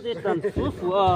te tlan fu fu a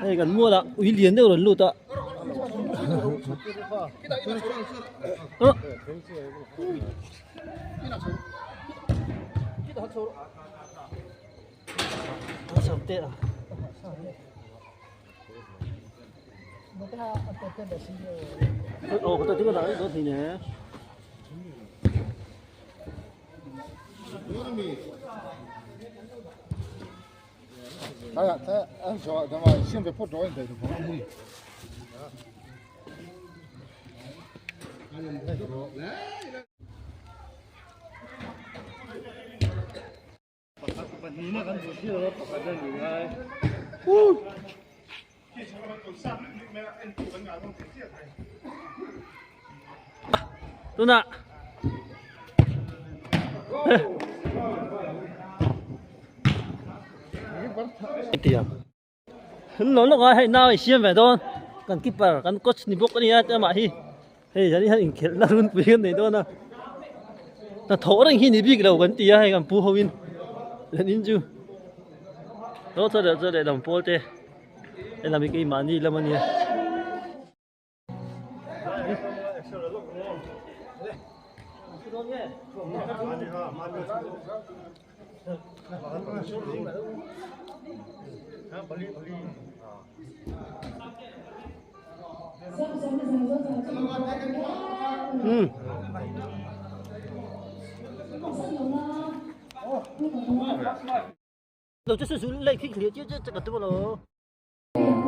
hei kan mual ah ui lian deuh a rawn lut a Tunah Lo lawk a hei nau i siam ve dawn kan keeper kan coach ni bawk a nia amah hi hei zan hian inkhelh na runpui kan nei dawn a hnathawh reng hi ni bik lo kan ti a hei kan pu ho in zan in chu chaw chaw leh chaw leh lam pawl te helam hi keimahni lam a nia.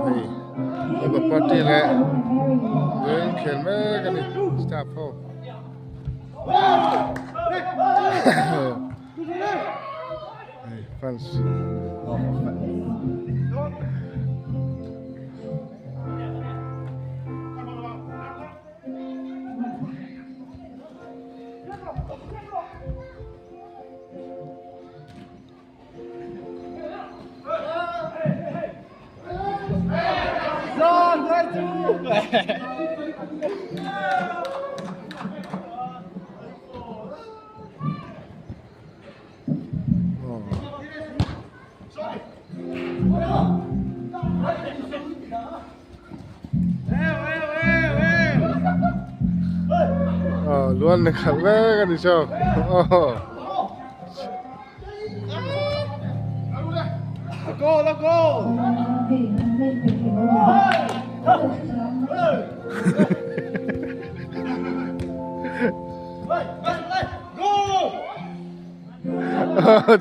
Hei Labour Party leh veng khel mek a ni staff ho hei fans Luan na khalh vek a ni chaw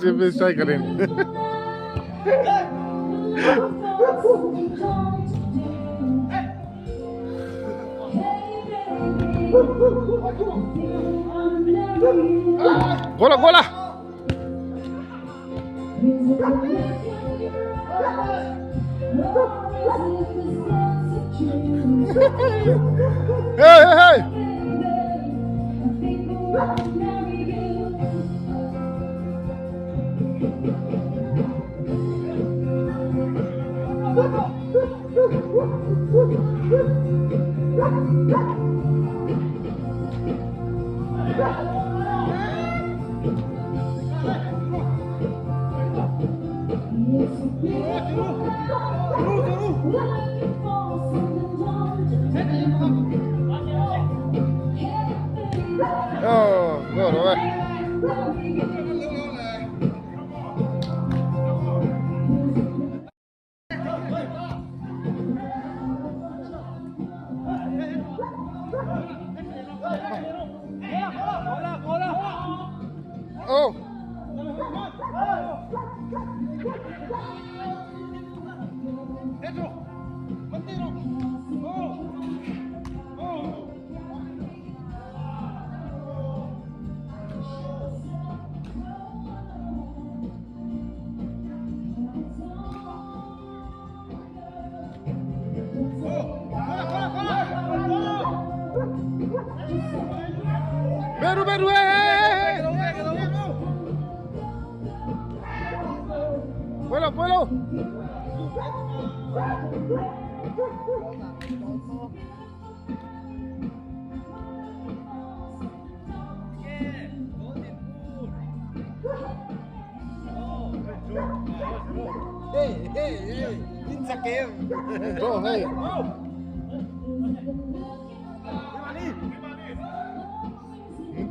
Jimmy Cycling. 过来过来。Hey hey hey. Oh, go rồi. Oh. Beru beru hey hey hey. Vuelo vuelo. Draw hei.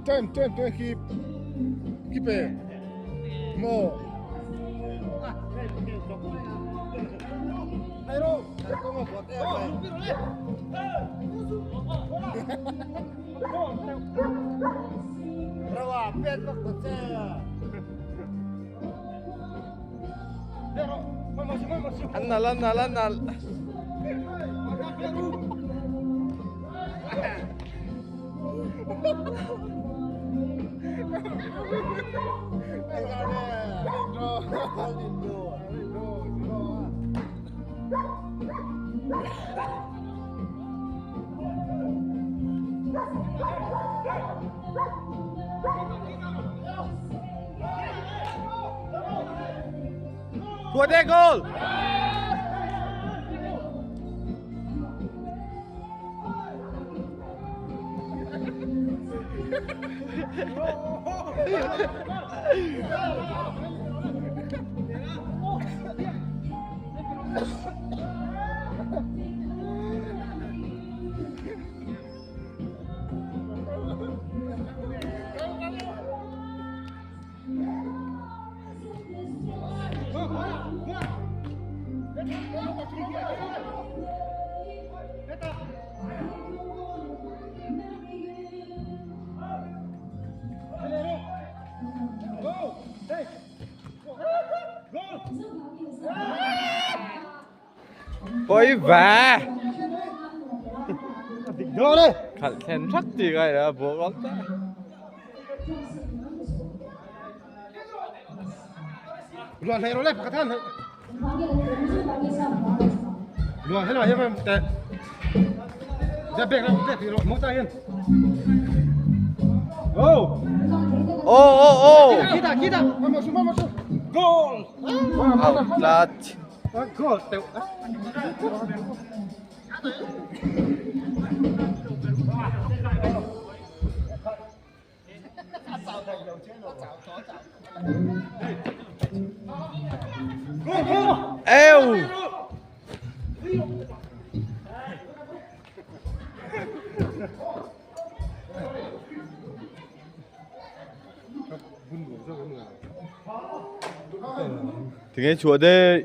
Time time time keep keep e. Mo. An nal an nal an nal. Thua de goal. Poi va. Khalh thlen thak ti kai la buak lawm ta. Luan hei ro le pakhat han. Luan hei lo hi te. Ja bek bek ro mo ta hian. Go. Ô ô ô. Kita kita. Mama su mama su. Goal. Out lat. Goal teu. Eo. Thì nghe chùa đi.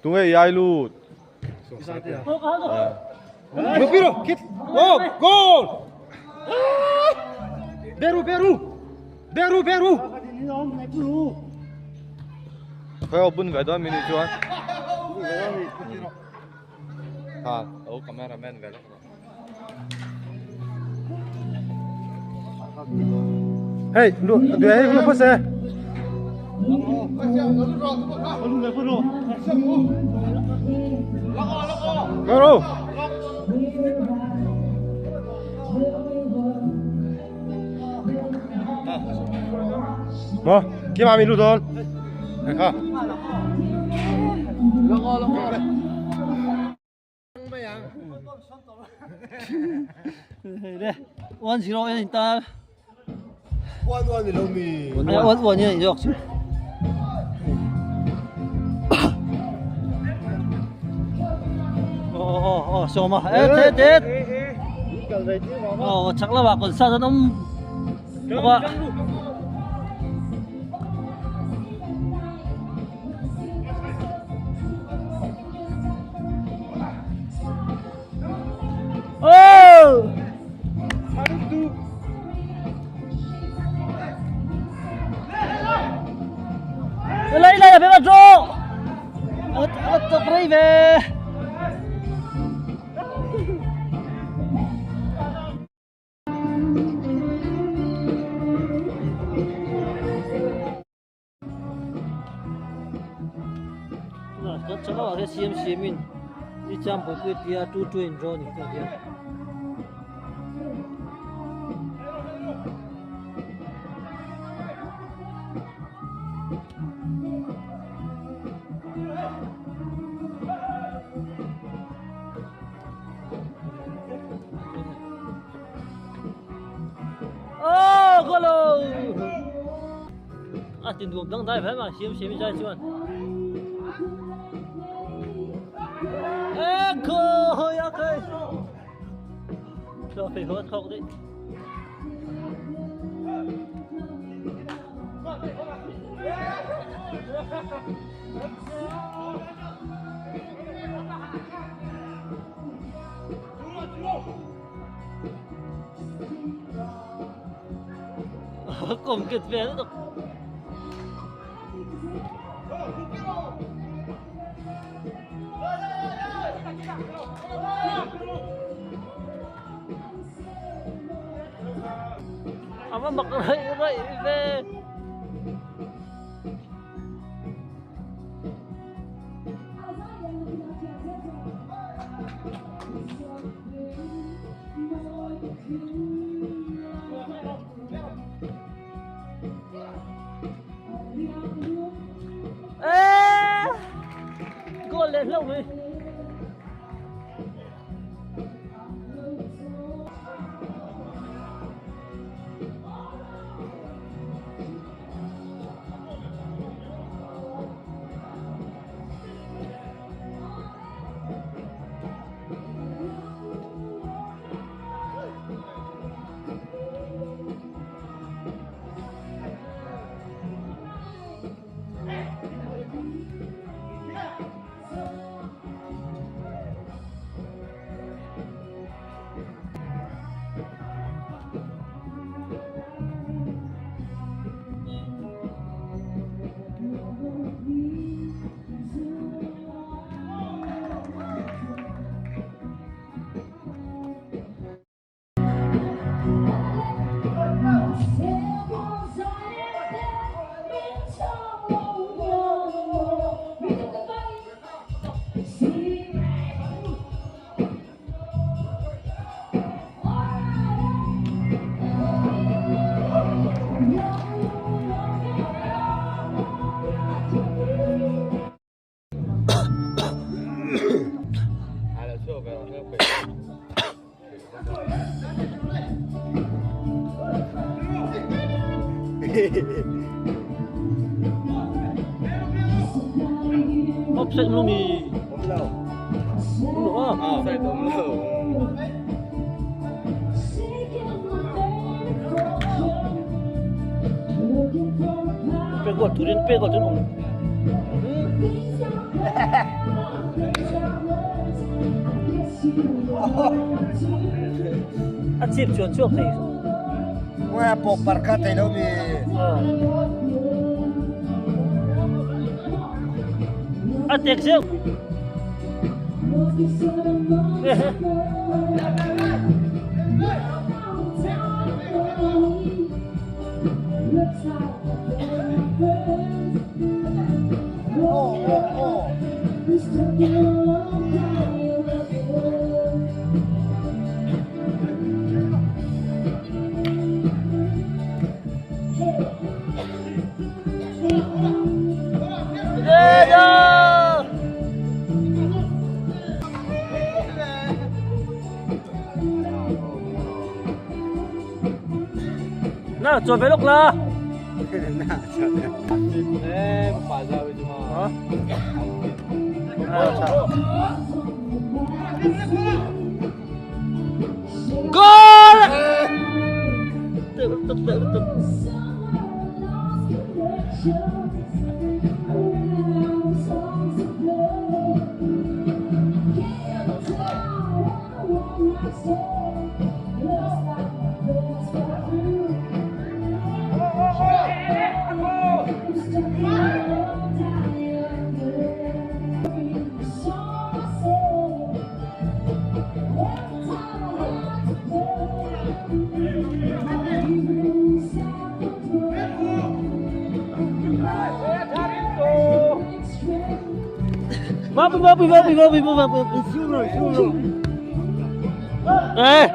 Tụi nghe ai lut. Lupiro, kit. Go, goal. Beru, Beru. Beru, Beru. Khoi open ve đó mini chuan. Ha, ô cameraman ve đó. Hey, lu, du hei lu pose. Go. Mo, kim ami lu don. Kha. Hei le 1-0 in ta. 1-1 ni lo mi. 1-1 ni zawk chu. Oh oh oh sawma e te te. Oh chak lama kon sa an awm bawk a. Oh! Lấy lấy là phía mặt rô. Tập rây về. Cho nó vào cái xiêm xiêm mình đi chăm bồi bồi tia tu tu in rô này kia. Oh, golo! ti nuam dangdai ve mai siam siam zai chuan e khawi a khai thawk phei haw thawk daih Kom kit ve lutuk. Ava mak raih raih ve. Goal leh hlauh mai. Offside lo mi. Offside awm lo. Pe goal turin pe goal turin awm. A chip chuan chhuak thei. Nge pawk par kha thei lo mi. A tek zeuh. Na chuan ve lawk la. Goal! Tự tự tự tự. Mapu mapu mapu mapu mapu mapu. Ê.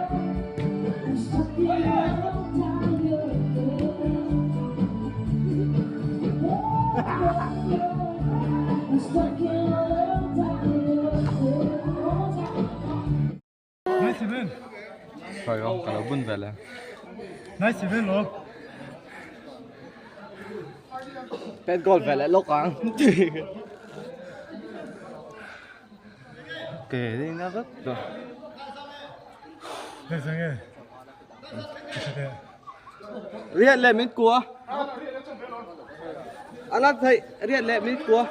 Sawi ka lo bun vel e. Pet goal ve leh lawk ang. Ke ding na vek tawh. Riat leh min kua. A la theih riat leh min kua.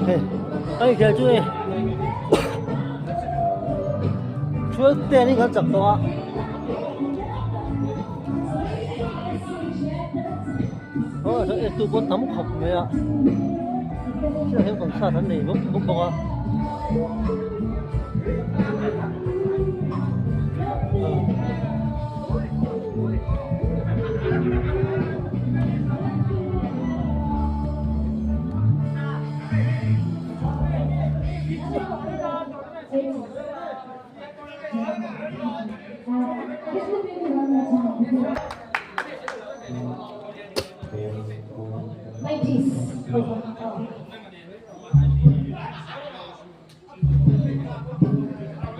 Hei a inkhel chu hei 12 ten in kan chak tawh a. Aw en tu pawh tam khawp mai a chiah hian concert an nei bawk bawk bawk a.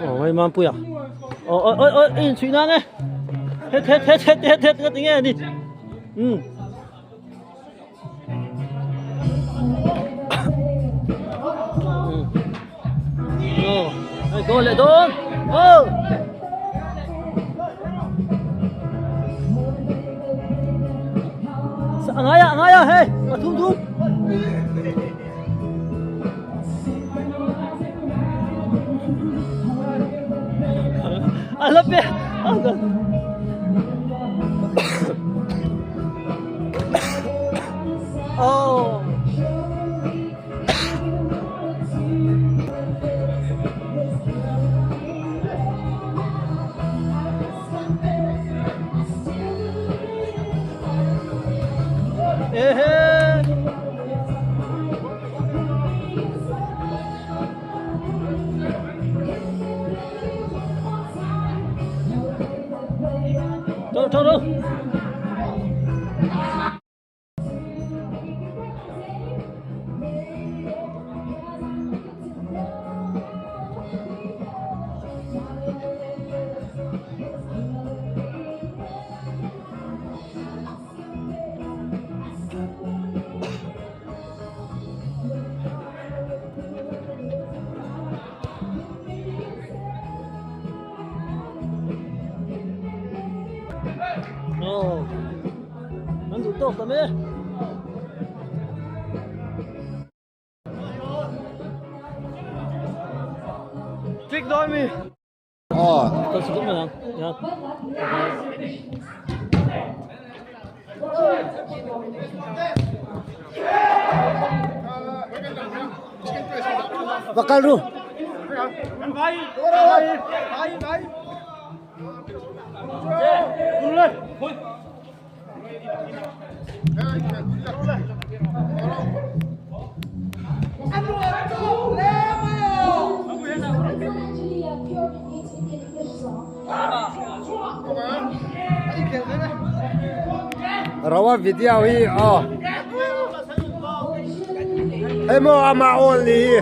Aw hei Mampuia aw oi oi oi a inchhuih nan e het het het het het het ka ti nge ni umm. Hei goal leh dawn goal a ngai a a ngai a hei a thum thum. A la pe Oh. Ehe. Đâu đâu đâu. Aw an duh tawk ta mai e. Click dawn mi. Aw kan sukut mai ang ya. Va kal ru. Rawa video hi aw hei maw amah awl ni hi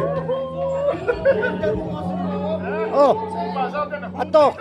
aw a tawk.